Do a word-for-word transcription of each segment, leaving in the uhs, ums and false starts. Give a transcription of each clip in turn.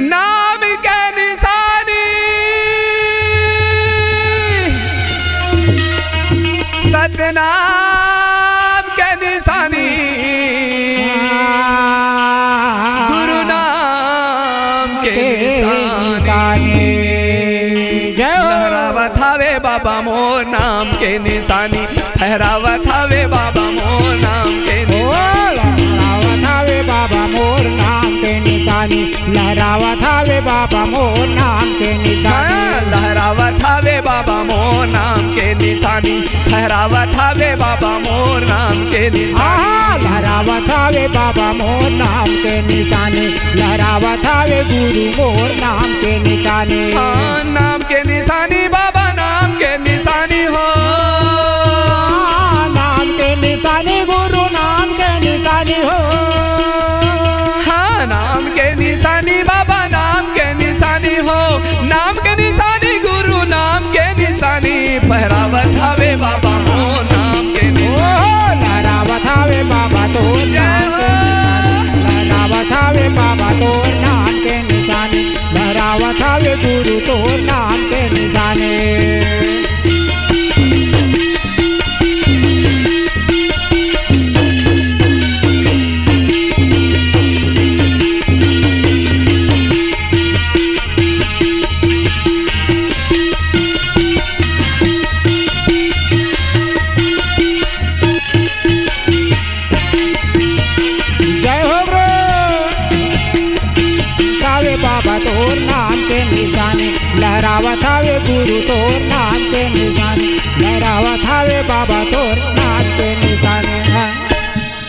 नाम के निशानी, सतनाम के निशानी, गुरु नाम के निशानी। जय हो। लहरावत हवे बाबा मोर नाम के निशानी, फहरावत हवे बाबा मोर नाम के निशानी। लहरावत हवे बाबा मोर नाम के निशानी, लहरावत हवे बाबा मोर नाम के निशानी। हाँ, लहरावत हवे बाबा मोर नाम के निशानी, फहरावत हवे बाबा मोर नाम के निशानी। हाँ, लहरावत हवे बाबा मोर नाम के निशानी, लहरावत हवे गुरु मोर नाम के निशानी। हाँ, नाम के निशानी बाबा, नाम के निशानी हो। हाँ, नाम के निशानी गुरु, नाम के निशानी हो। हाँ, नाम के निशानी बाबा, नाम के निशानी हो। नाम के निशानी गुरु, नाम के निशानी, फहरावत हवे बाबा मोर नाम के निशानी। ओ, लहरावत हवे बाबा तोर नाम के निशानी, लहरावत हवे बाबा तोर नाम के निशानी, लहरावत हवे गुरु तोर नाम के निशानी। जय हो गुरु। हवे बाबा तोर नाम के निशानी, लहरावत हवे गुरु तोर नाम के निशानी, लहरावत हवे बाबा तोर नाम के निशानी। हाँ।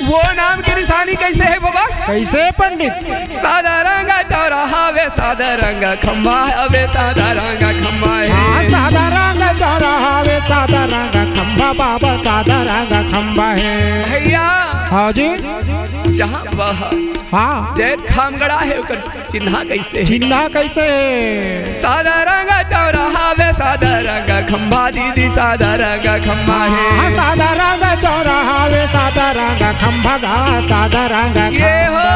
वो नाम के निशानी कैसे है बाबा? कैसे पंडित? सादा रंग चौरा हवे, सादा रंग खंभा हवे, सादा रंग खंभा है। हाँ, सादा रंग चौरा हवे, सादा रंग खंभा बाबा, सादा रंग खंभा है। भैया। हाँ जी। जहाँ वह हाँ। जैत खामगड़ा है, ओकर चिन्हा कैसे? चिन्हा कैसे? सादा रंग चौरा हवे, सादा रंग खंभा दीदी, सादा रंग खंभा है। हाँ, सादा रंग चौरा हवे, सादा रंग खंभा गा, सादा रंग ये खंभा।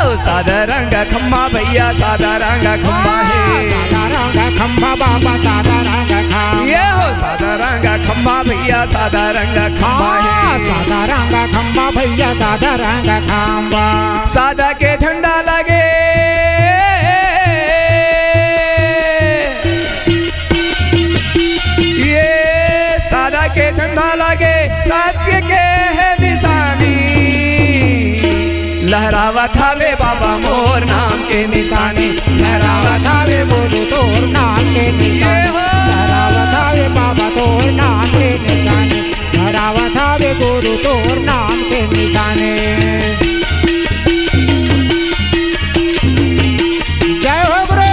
हो, सादा रंग खंभा भैया, सादा रंग खंभा हाँ, है। सादा रंग खंभा बाबा, सादा रंग खंभा। ये हो, सादा रंग खंभा भैया, सादा रंग खंभा हाँ, है। सादा रंग खंभा भैया, सादा रंग खंभा। सादा के झंडा लगे, ये सादा के झंडा लगे, सत्य के है निशानी। लहरावत हवे बाबा मोर नाम के निशानी, लहरावत हवे गुरु तोर नाम के निशानी, लहरावत हवे बाबा तोर नाम के निशानी, लहरावत हवे गुरु तोर नाम के निशानी। जय हो गुरु।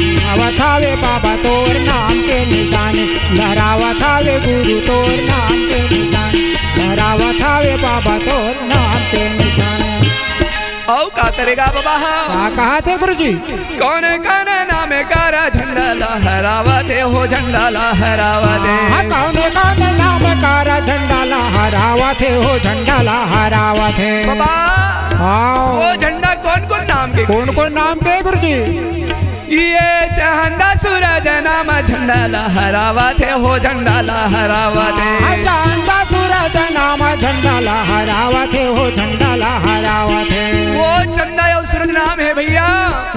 लहरावत हवे बाबा तोर नाम के निशानी, लहरावत हवे गुरु तोर नाम के निशानी, लहरावत हवे बाबा तोर नाम के निशानी। अउ का करेगा बाबा? हाँ। का कहा थे गुरुजी? कौन कौन नाम कारा झंडा लहरावत हे हो, झंडा लहरावत हे। हाँ, कौन कौन नाम कारा झंडा लहरावत हे हो, झंडा लहरावत हे। बाबा, हाँ। वो झंडा कौन कौन नाम के? कौन कौन नाम के गुरुजी? ये चांदा सूरज नाम झंडा लहरावत हे हो, झंडा लहरावत हे। हाँ, चांदा सूरज नाम झंडा लहरावत हे हो, झंडा लहरावत हे। वो चंदा अउ सूरज नाम हे भैया।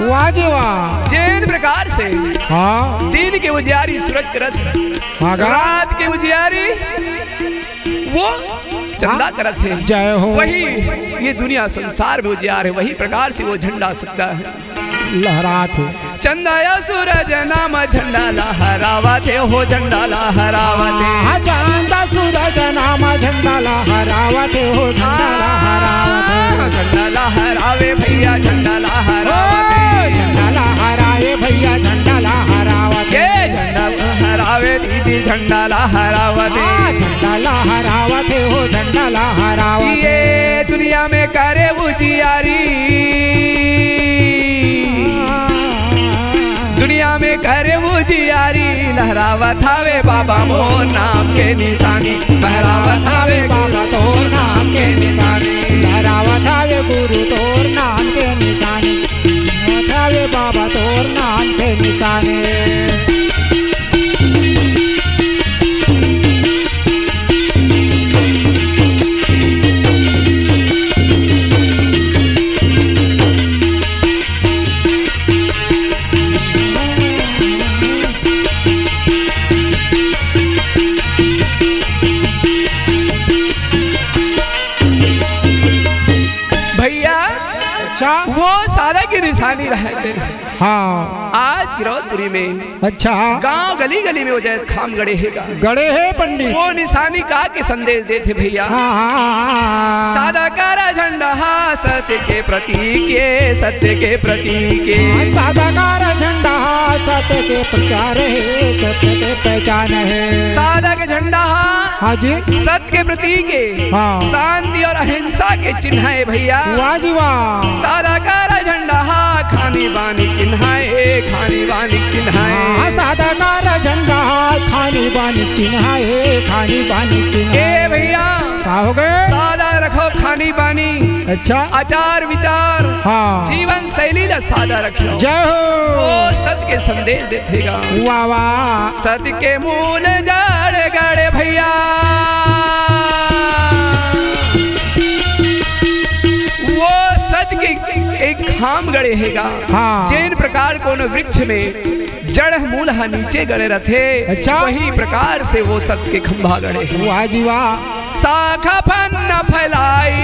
वाह जी वाह। जेन प्रकार से हाँ। दिन के उजियारी सूरज करत हे, हाँ गा। रात के उजियारी वो चंदा हाँ। करत हे। जय हो। वही ये दुनिया संसार में उजियार हे, वही प्रकार से वो झंडा सकता हे। लहरात हे। चंदा अउ सूरज नाम झंडा लहरावत हे हो, झंडा लहरावत हे। हाँ, चंदा सूरज नाम झंडा लहरावत हे हो, झंडा लहरावत हे। हाँ, झंडा लहरावे भैया, झंडा लहरावत हे। ओ, झंडा लहरावे भैया, झंडा लहरावत हे। ये झंडा लहरावे दीदी, झंडा लहरावत हे। हाँ, झंडा लहरावत हे हो, झंडा लहरावत हे। ये दुनिया में करे उजियारी, दुनिया में करे उजियारी, लहरावत हवे बाबा। बाबा मोर नाम के निशानी, लहरावत हावे गुरु तोर नाम के निशानी। लहरावत हावे गुरु तोर नाम के निशानी, लहरावत हावे बाबा तोर नाम के निशानी। भैया, अच्छा। वो सादा के निशानी रहते। हाँ। आज गिरौदपुरी में, अच्छा। गांव गली गली में वो जैतखाम गड़े हे गा। गड़े हे पंडित। वो निशानी का के संदेश देथे भैया। हाँ, हाँ, हाँ, हाँ। सादा कारा झंडा हा सत्य के प्रतीक ये, सत्य के प्रतीक ये। हाँ, सादा कारा झंडा हा सत्य के प्रचार हे, सत्य के पहचान हे। सादा के झंडा हा हाँ जी। सत्य के प्रतीक ये, हाँ। शांति और अहिंसा के चिन्ह हे भैया। वाह जी वाह। सादा कारा झंडा हा खानी बानी चिन्ह हे, खानी बानी चिन्ह हे। हाँ, सादा कारा झंडा हा खानी बानी चिन्ह हे, खानी बानी चिन्ह हे। ए भैया, का हो गे? सादा रखो खानी बानी, अच्छा। आचार विचार, हाँ। जीवन शैली ला सादा रखो। जय हो। वो सत्य के संदेश देथे गा। वाह वाह। सत्य के मूल जड़ गड़े भैया, वो सत्य के एक खाम गड़े हे गा। हाँ। जेन प्रकार कोनो वृक्ष में जड़ मूल ह नीचे गड़े रथे, अच्छा। वही प्रकार से वो सत्य के खंभा गड़े हे। वाह जी वाह। शाखा फन न फैलाई,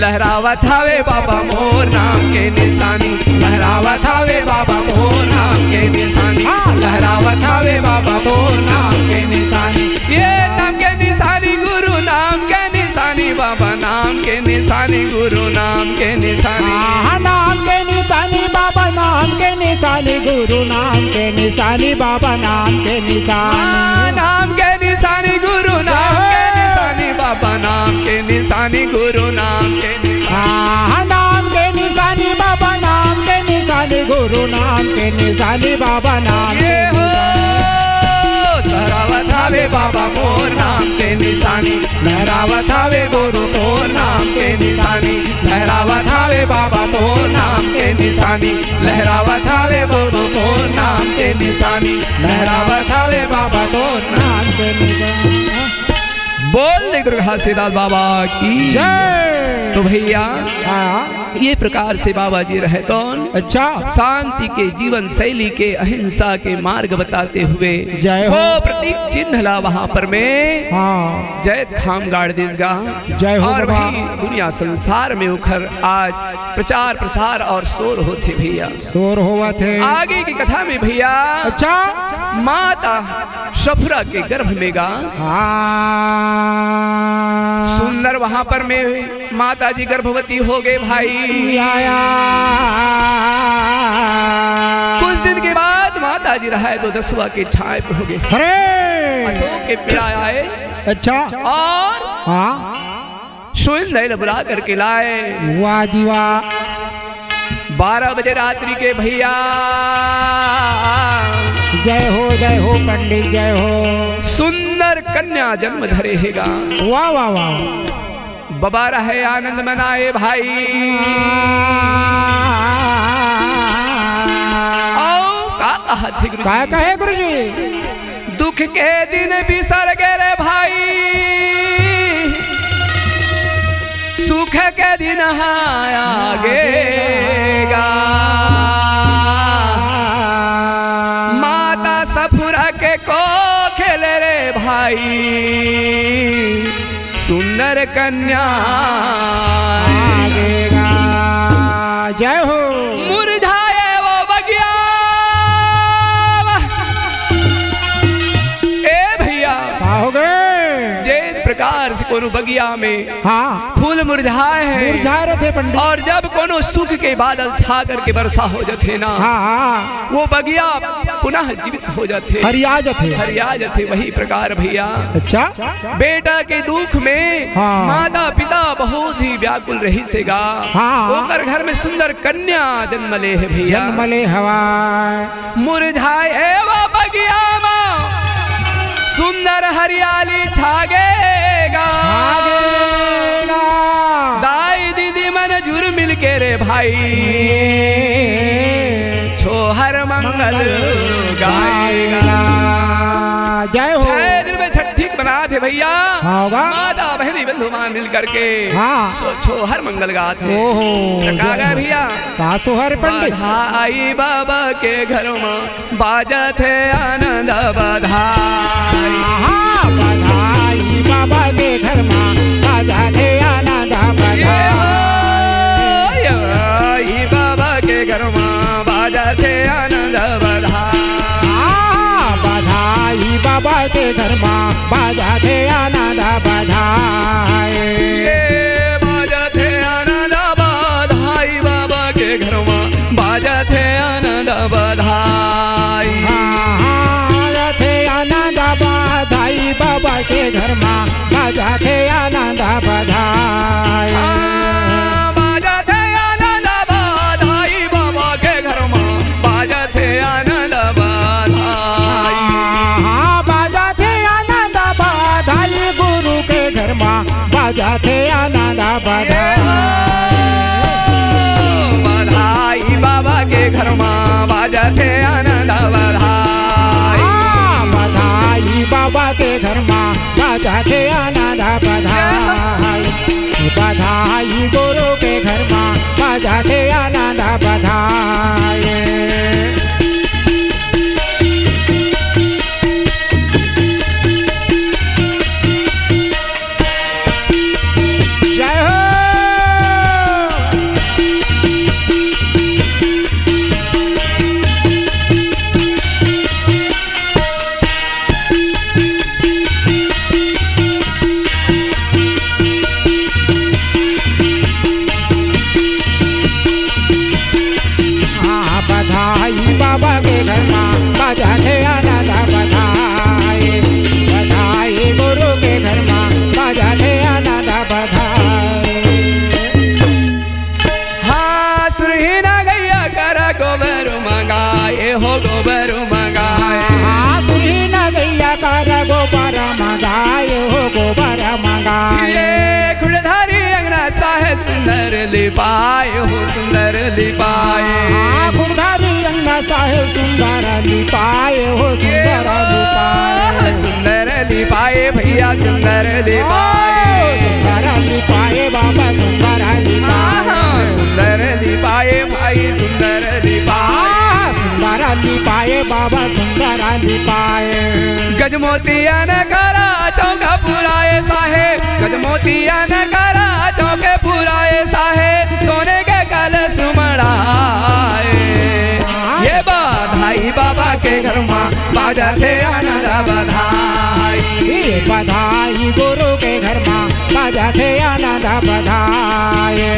लहरावत हावे बाबा मोर नाम के निशानी, लहरावत हावे बाबा मोर नाम के निशानी। हाँ। लहरावत हावे बाबा मोर नाम के निशानी। ये नाम के निशानी, गुरु नाम के निशानी, बाबा नाम के निशानी, गुरु नाम के निशानी। हाँ, नाम के निशानी, बाबा नाम के निशानी, गुरु नाम के निशानी, बाबा नाम के निशानी। हाँ, नाम के निशानी, गुरु नाम के निशानी, बाबा नाम के निशानी, गुरु नाम के निशानी। हाँ, नाम के निशानी, बाबा नाम के निशानी, गुरु नाम के निशानी, बाबा नाम के ये हो, निशानी। लहरावत हावे बाबा मोर नाम के निशानी, लहरावत हावे गुरु तोर नाम के निशानी, लहरावत हावे बाबा तोर नाम के निशानी, लहरावत हावे गुरु तोर नाम के निशानी, लहरावत हावे बाबा तोर नाम के निशानी। बोल दे दुर्गा घासीदास बाबा की जय। तो भैया, हाँ। ये प्रकार से बाबा जी रहे तो अच्छा। शांति के जीवन शैली के, अहिंसा के मार्ग बताते हुए जय हो। वो प्रतीक चिन्ह ला वहां पर में हाँ। जैतखाम गाड़ दिस गा। जय हो और बाबा। वही दुनिया संसार में उखर आज प्रचार प्रसार और शोर होथे भैया। शोर होवत हे। आगे की कथा में भैया अच्छा। माता सफुरा के गर्भ में गा। हाँ। सुंदर वहां पर में माता जी गर्भवती हो गए भाई। या, या। कुछ दिन के बाद माता जी रहा है तो दसवा के छाए पे हो गए। अरे। अशोक के पीड़ा आए। अच्छा। और हाँ। सुंदर बुला करके लाए। वाह जी वाह। बारह बजे रात्रि के भैया। जय हो, जय हो पंडित, जय हो। सुंदर कन्या जन्म धरे हेगा। वाह, वाह, वाह। बबा रहे आनंद मनाए भाई। आओ, का कहा थे गुरु का जी? कहे गुरु जी? दुख के दिन बिसर गे रे भाई, सुख के दिन ह आगे गा। माता सफुरा के कोख ले रे भाई, सुंदर कन्या आगे गा। जय हो। मुरझाए वो बगिया। ए भैया। का हो गए? जे प्रकार से कोनो बगिया में हाँ। फूल मुरझाए हे। मुरझा रथे पंडित। अउ जब कोनो सुख के बादल छा करके बरसा हो जाथे ना, हाँ, हाँ। वो बगिया पुनः जीवित हो जाथे। हरिया जाथे। हरिया जाथे। वही प्रकार भैया। अच्छा। बेटा के दुख में हाँ। माता पिता बहुत ही व्याकुल रहिस हे गा। हाँ। ओकर घर में सुंदर कन्या जन्म ले हे भैया। जन्म ले हवय। मुरझाए वो बगिया मा सुंदर हरियाली छा गे गा। छा गे गा। दाई दीदी मन जुर मिल के रे भाई, हे। छोहर मंगल मंगल गाए गा। गाए गा। जय हो। छह दिन में छठी मनात हे भैया। हाँ गा। माता बहिनी बंधु मान मिल करके हाँ। छो-, छोहर मंगल गात हे। ओहो, त का जय गाए हो। भैया? का सोहर पंडित? बधाई बाबा के घर मा बाजत हे आनंद बधाई। हाँ, बधाई बाबा के घर मा बाजत हे आनंद ये बधाई। हो, ये बाबा के घर मा बाजत हे आनंद बधाई। हाँ, बधाई बाबा के घर मा बाजत हे आनंद बधाई। ये बाजत हे आनंद बधाई, बाबा के घर मा बाजत हे आनंद बधाई। हाँ, हाँ, बाजत हे आनंद बधाई, बाबा के घर मा बाजत हे आनंद बधाई। हाँ, बाजत हे आनंद बधाई, बाबा के घर मा बाजत हे आनंद बधाई। हाँ, हाँ, बाजत हे आनंद बधाई, गुरु के घर मा बाजत हे आनंद बधाई। बधाई बाबा के घर मा बाजत हे आनंद बधाई। हाँ, बधाई बाबा के घर मा बाजत हे आनंद बधाई। बधाई गुरु के घर मा बाजत हे आनंद बधाई। जय हो। हाँ, बधाई बाबा के घर मा बाजत हे आनंद बधाई। बधाई गुरु के घर मा बाजत हे आनंद बधाई। हाँ, सुरही न गैया करा गोबर मंगाए हो, गोबर मंगाए। हाँ, सुरही न गैया करा गोबर मंगाए हो, गोबर मंगाए। ये खुड़धारी अंगना साहे सुंदर लिपाए हो, सुंदर लिपाए। हाँ, खुड़धारी अंगना साहे सुंदर लिपाए हो, सुंदर लिपाए। सुंदर लिपाए भैया, सुंदर लिपाए। ओ, सुंदर लिपाए बाबा, सुंदर लिपाए। हाँ, हाँ, सुंदर लिपाए भाई, सुंदर लिपाए। हाँ, सुंदर लिपाए बाबा, सुंदर लिपाए। गजमोतिया न करा चौका पुराए साहे, गजमोतिया न करा चौके पुराए साहे, सोने के कलश मढ़ाए। ये बधाई बाबा के घर मा बाजत हे आनंद बधाई। ये बधाई गुरु के घर मा बाजत हे आनंद बधाई।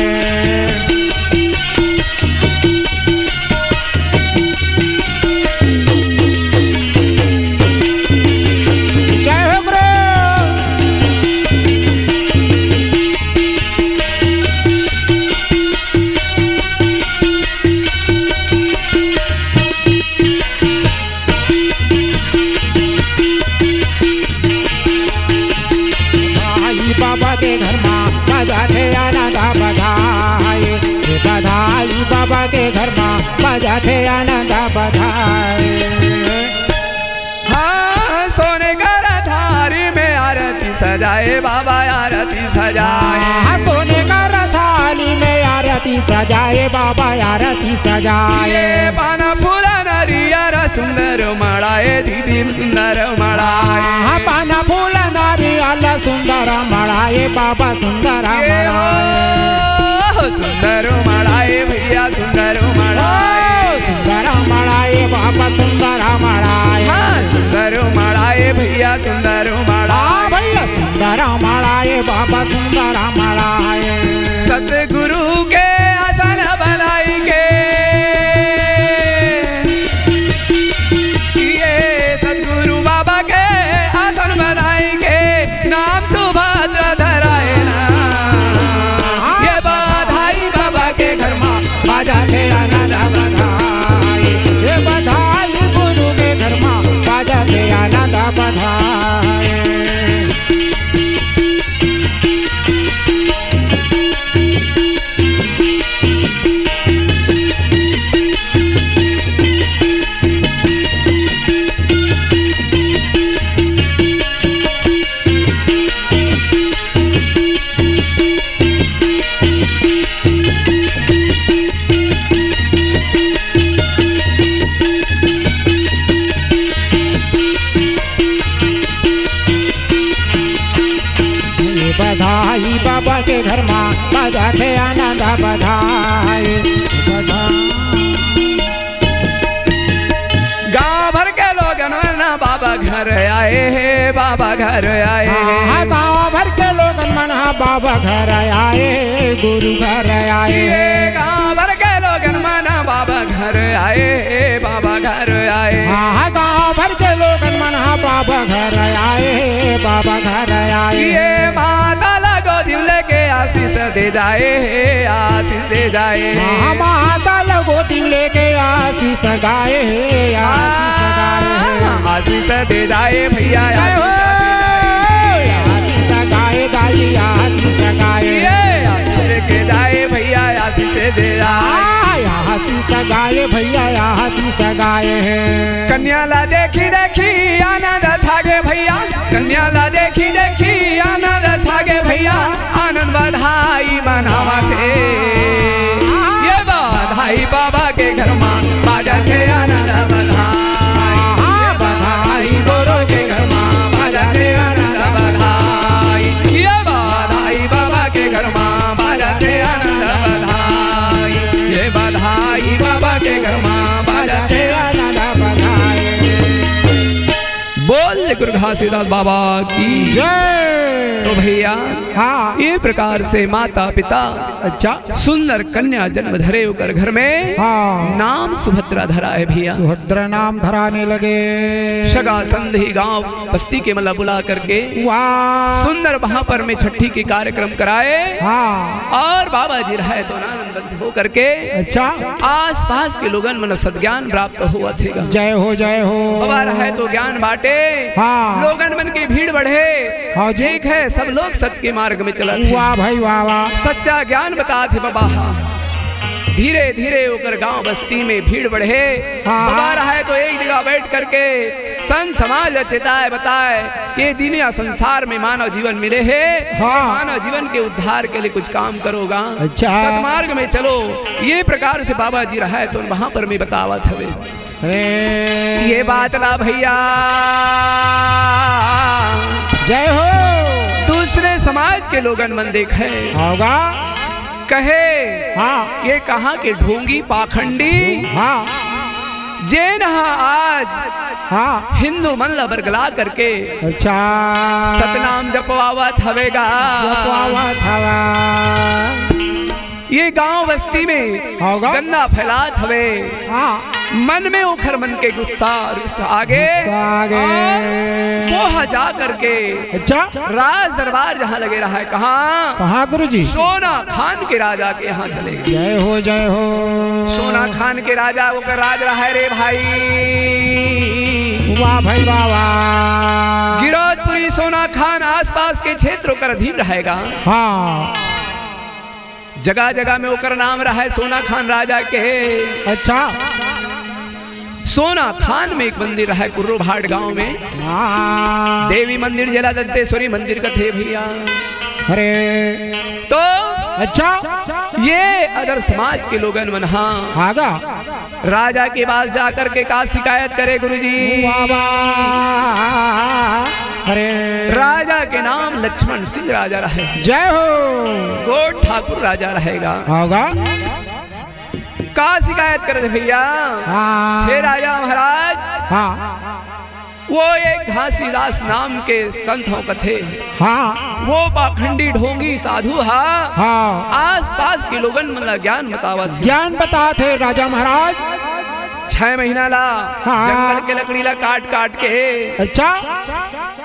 जय हो गुरु। बधाई बाबा के घर मा बाजत हे आनंद बधाई। हे बधाई बाबा के घर मा बाजत हे आनंद बधाई। हाँ, सोने कर थारी में आरती सजाए बाबा, आरती सजाए। हाँ, सोने कर थाली में आरती सजाए बाबा, आरती सजाए। ये पाना फूला नरियर सुंदर मड़ाए दीदी, सुंदर मड़ाए। हाँ, पाना फूला नरियर सुंदर मड़ाए बाबा, सुंदर ये मड़ाए। हो, सुंदर मड़ाए भैया, सुंदर मड़ाए। ओ, सुंदर मड़ाए बाबा, सुंदर मड़ाए। हाँ, सुंदर मड़ाए भैया, सुंदर मड़ाए। हाँ भैया, सुंदर रामड़ा ए बाबा सुंदर रामड़ा ए। सतगुरु के आसन बनाई के, ये सतगुरु बाबा के आसन बनाई के, नाम सुभद्रा धराए ना। ये बधाई बाबा के घर मा बाजा के आनंद बधाई। ये बधाई गुरु के घर मा बाजा के आनंद बधाई। ये बधाई बाबा के घर मा बाजा के आनंद बधाई, बधाई। गांव भर के लोगन मन बाबा घर आए हे, बाबा घर आए हे। हाँ, गांव भर के लोगन मन हा बाबा घर आए, गुरु घर आए। ये गांव भर के लोगन मन बाबा घर आए, बाबा घर आए। हाँ, गांव भर के लोगन मन हा बाबा घर आए, बाबा घर आए। ये माता ला गोदी में लेके आशीष दे जाए, आशीष दे जाए। हाँ, माता ला गोदी में लेके आशीष गाए, आशीष गाए। हाँ, आशीष दे जाए भैया, जय हो। आशीष दे जाए। आशीष गाए दाई, आशीष गाए। ये आशीष लेके जाए भैया, आशीष दे जाए। हाँ, आशीष गाए भैया, आशीष गाए। कन्या ला देखी देखी आनंद छागे भैया, कन्या ला देखी देखी आनंद छागे भैया, आनंद बधाई मनावत हे। ये बधाई बाबा के घर मा बाजत हे आनंद बधाई। ये बधाई गुरु के घर मा बाजत हे आनंद बधाई। ये बधाई बाबा के घर मा बाजत हे आनंद बधाई। ये बधाई बाबा के घर मा बाजत हे आनंद बधाई। बोल गुरु घासीदास बाबा की। जय। तो भैया, हाँ। ये प्रकार से माता पिता अच्छा। सुंदर कन्या जन्म धरे ओकर घर में हाँ। नाम सुभद्रा धरा है भैया। सुभद्रा नाम धराने लगे। सगा संधी गांव बस्ती के मला बुला करके वाह। सुंदर वहां पर में छठी के कार्यक्रम कराए। हाँ। और बाबा जी रहे तो आनंद होकर के अच्छा। आसपास के लोगन मन सद्ज्ञान प्राप्त होवत हे गा। जय हो, जय हो। बाबा रहे तो ज्ञान बांटे। हाँ। लोगन मन के भीड़ बढ़े। हाँ जी। ठीक है, सब लोग सत्य के मार्ग में चलत हे। वाह भाई, वाह, वाह। सच्चा ज्ञान बतात हे बाबा। धीरे धीरे ओकर गांव बस्ती में भीड़ बढ़े। हाँ। बाबा रहे तो एक जगह बैठ करके संत समाज ला चेताए बताए, ये दुनिया संसार में मानव जीवन मिले हे, हाँ। मानव जीवन के उद्धार के लिए कुछ काम करो गा। अच्छा। सतमार्ग में चलो, ये प्रकार से बाबा जी रहे तो वहां पर में बतावत हवे। अरे। ये बात ला भैया। जय हो। दूसरे समाज के लोगन मन देखे। होगा। कहे, हाँ। ये कहाँ के ढोंगी पाखंडी? हाँ। जेन ह आज हाँ। हिंदू मन ला बरगला करके अच्छा। सतनाम जपवावत हवे गा। जपवावत हवा। ये गांव बस्ती में होगा। गंदा फैलात हवे। हाँ। मन में ओखर मन के गुस्सा, रुस आगे। गुस्सा आगे। और वो ह जा करके अच्छा। राज दरबार जहाँ लगे रहा है, कहाँ? कहाँ गुरुजी? सोना खान के राजा के यहाँ चले गए। जय हो, जय हो। सोना खान के राजा ओकर राज रहा है रे भाई। वाह भाई, वाह, वाह। गिरौदपुरी सोना खान आसपास के क्षेत्र ओकर अधीन रहेगा। हाँ। जगह जगह में ओकर नाम रहा है सोना खान राजा के। अच्छा। सोना खान में एक मंदिर रहा है कुर्रो भाट गांव में। हाँ। देवी मंदिर जेला दंतेश्वरी मंदिर कथे भैया। अरे। तो अच्छा। ये अगर समाज के लोगन मन हाँ। हाँ गा। राजा के पास जाकर के का शिकायत करे गुरुजी? वाह, वाह। अरे। राजा के नाम लक्ष्मण सिंह राजा रहे। जय हो। गोंड ठाकुर राजा रहेगा। होगा। का शिकायत करे भैया? हाँ। हे राजा महाराज। हाँ। वो एक घासीदास नाम के संत हो कथे। हाँ। वो पाखंडी ढोंगी साधु हा। हाँ। आसपास के लोगन मन ला ज्ञान बतावत हे। ज्ञान बतात हे राजा महाराज। छह महीना ला हाँ। जंगल के लकड़ी ला काट काट के अच्छा।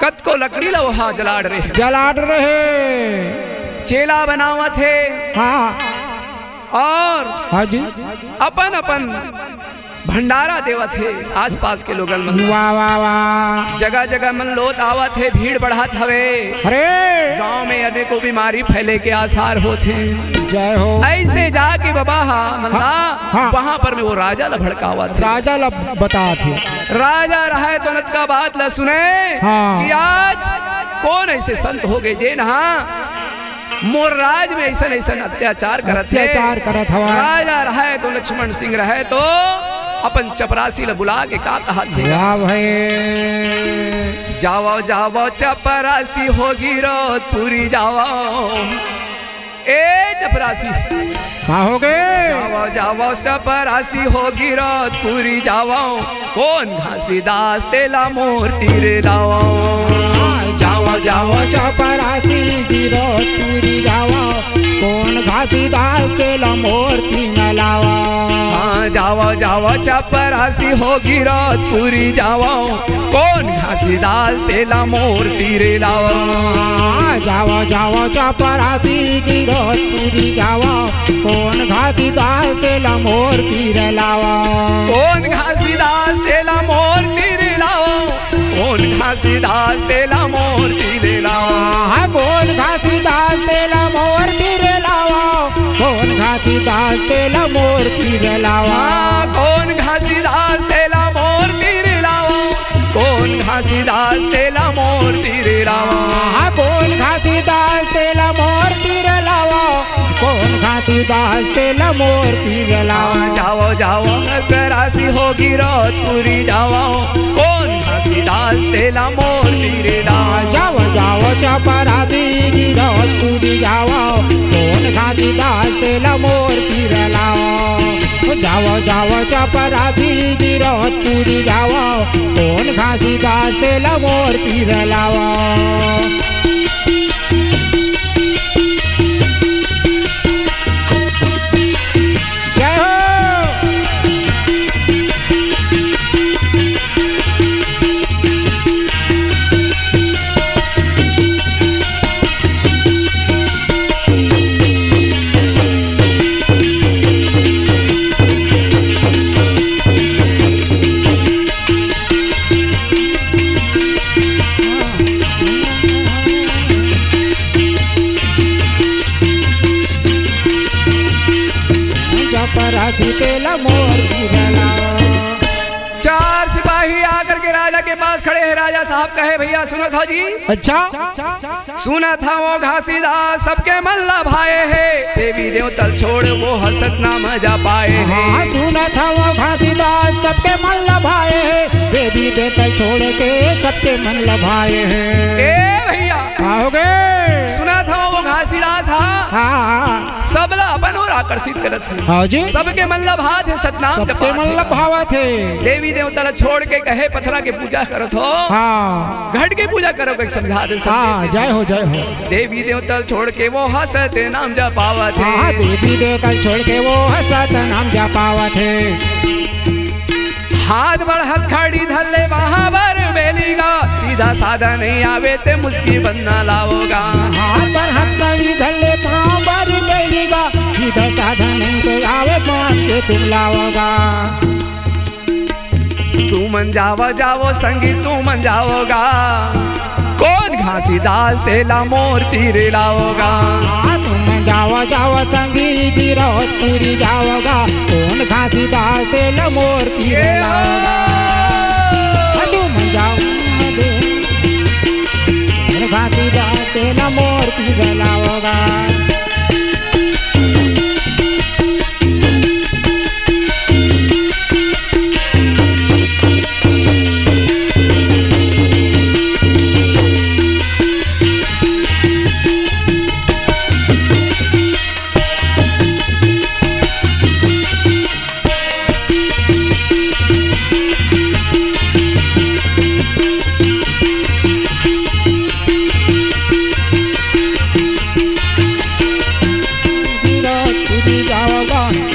कतको लकड़ी ला ओहा जलाड रहे। जलाड रहे। चेला बनावत हे। हाँ। और हाँ जी। अपन अपन भंडारा देवत हे आसपास के लोगन मन ला। वाह, वाह, वाह। जगह जगह मन लोत आवत हे, भीड़ बढ़त हवे। अरे। गांव में अनेकों बीमारी फैले के आसार होत हे। जय हो। ऐसे जाके बाबा हा मन ला हाँ, हाँ। वहां पर में वो राजा ला भड़कावत हे। राजा ला बतात हे। राजा रहय तो नतका बात ला सुने हाँ। कि आज कोन ऐसे संत हो गे जेन हा मोर राज में अइसन अइसन अत्याचार करत हे। अत्याचार करत हवय। राजा रहय तो लक्ष्मण सिंह रहय तो अपन चपरासी ल बुला के का कहत हे? वाह भाई। जावव, जावव चपरासी हो गिरौदपुरी जावव। ए चपरासी। का हो गे? जावव, जावव चपरासी हो गिरौदपुरी जावव। कोन घासीदास तेला मोर तीर लावव। जावव, जावव चपरासी गिरौदपुरी जावव। कोन घासीदास तेला मोर तीर लावव। हाँ, जावव, जावव चपरासी हो गिरौदपुरी जावव। कोन घासीदास तेला मोर तीर लावव। हाँ, जावव, जावव चपरासी गिरौदपुरी जावव। कोन घासीदास तेला मोर तीर लावव। कोन घासीदास तेला मोर तीर लावव। कोन घासीदास तेला मोर तीर लावव। हाँ, कोन घासीदास तेला मोर तीर लावव। कोन घासीदास तेला मोर तीर लावव। हाँ, कोन घासीदास तेला मोर तीर लावव। कोन घासीदास तेला मोर तीर लावव। हाँ, कोन घासीदास तेला मोर तीर लावव। कोन घासीदास तेला मोर तीर लावव। जावव, जावव चपरासी हो गिरौदपुरी जावव। कोन घासीदास तेला मोर तीर लावव। जावव, जावव चपरासी गिरौदपुरी जावव। कोन घासीदास तेला मोर तीर लावव। जावव, जावव चपरासी गिरौदपुरी जावव। कोन घासीदास तेला मोर तीर लावव। जय हो। चपरासी तेला मोर तीर लावव। चार सिपाही आकर के राजा के पास खड़े हैं। राजा साहब कहे, "भैया सुनत हव जी?" अच्छा। सुनत हवं घासीदास सबके मन ल भाए हे, देवी देवता ल छोड़ वो ह सतनाम जपाए हे। हाँ, सुनत हवं घासीदास सबके मन ल भाए हे, देवी देवता ल छोड़ के सबके मन ल भाए हे। ए भैया, का हो गे? सुनत हवं वो घासीदास हा हाँ। सबला अपन ओर आकर्षित करत हे। हाँ जी। सबके मन ल भात हे, सतनाम सबके जपात मन हे। ल भावत हे। देवी देवता ल छोड़ के कहे पथरा के पूजा करत हो। हाँ। घट के पूजा करो, एक समझा दे सब हाँ, देवी जय हो, जय हो। देवी देवता ल छोड़ के वो ह सतनाम जपावत हे। हाँ, देवी देवता ल छोड़ के वो ह सतनाम जपावत हे। हाथ बढ़त खड़ी धर ले महाबर बेली गा, सीधा साधा नहीं आवे ते मुस्की बंधना लावव गा। हाथ बढ़त खड़ी धर ले महाबर बेली गा, सीधा साधा नहीं तो आवे बांध के तुम लावव गा। तुमन जावव, जावव संगी, तुमन जावव गा। कोन घासीदास तेला मोर तीर लावव गा। हाँ, तुमन जावव, जावव संगी, गिरौदपुरी जावव गा। कोन घासीदास तेला मोर तीर लावव गा। हाँ, तुमन जावव, कोन घासीदास तेला मोर तीर लावव गा।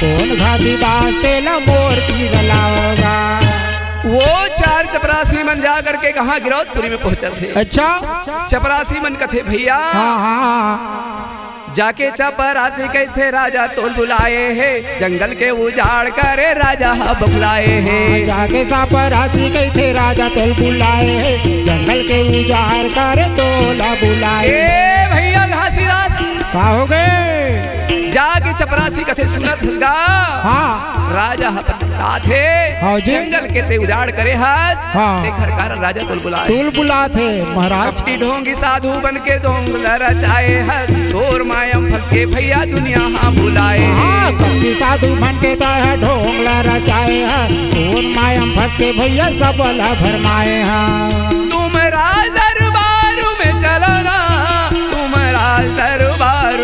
कोन घासीदास तेला मोर तीर लावगा। वो चार चपरासी मन जा करके कहाँ, गिरौदपुरी में पहुंचत हे। अच्छा। चपरासी मन कथे, भैया, हाँ, हाँ। जाके चपरासी कहिथे राजा तोल बुलाए हे, जंगल के उजाड़ करे राजा ह बबुलाए हे। हाँ, जाके चपरासी कहिथे राजा तोल बुलाए हे, जंगल के उजाड़ करे तोला बुलाए। ए भैया घासीदास, का हो गए? जाके चपरासी कथे सुनत हस गा। हाँ। राजा ह बतलाथे, हाँ जी। जंगल के ते उजाड़ करे हस, हाँ। तेखर कारण राजा तोल बुलाए। तोल बुलाथे महाराज। कपटी ढोंगी साधु बन के ढोंग ल रचाए हस, तोर माया म फंस के भैया दुनिया ह भुलाए। हाँ, कपटी साधु बन के तैं ह ढोंग ल रचाए हस, तोर माया म फंस के भैया सब ल भरमाए हस। तुम राज दरबार में चलो ना, तुम राज दरबार